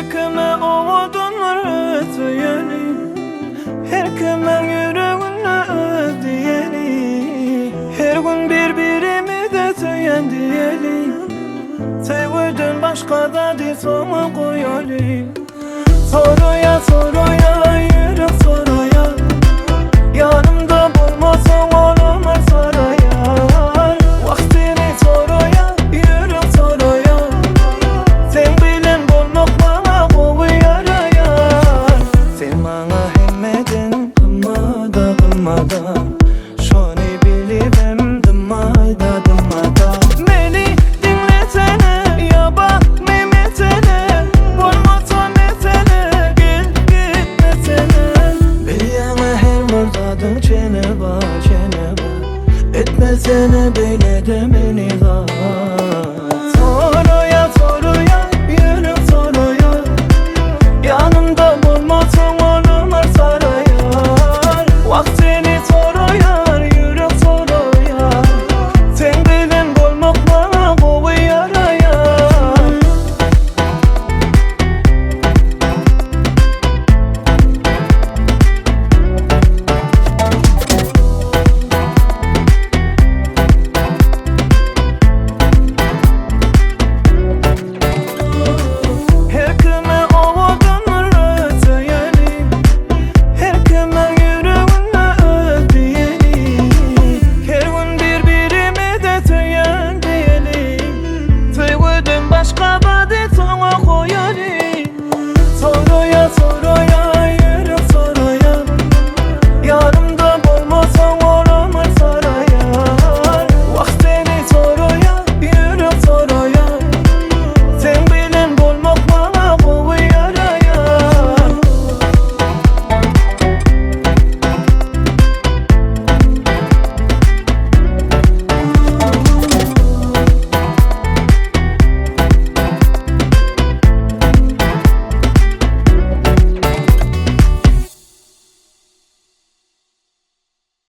Her kime owadandyr öz söýeni, Her kimiň ýüreginde öz diýeni. Her gün bir-birimize söýen diýeli, Söýgüden başga zady soňa goýaly. Soraýa soraýa ýürek soraýa, Ýanymda bolmasaň olamar saraýa. Wah seni soraýa ýürek soraýa, Seň bilen bolmak maňa gowy ýaraýar. Sen maňa hemmeden gymmada gymmada, Şony bilibem dymmaýda dymmada. Meni diňlesene ýa bakmy mesele, Bolmasa mesele gel gitmesene. Bilýäňä her bir zadyň çeni bar çeni bar, Etmesene beýlede meni zar.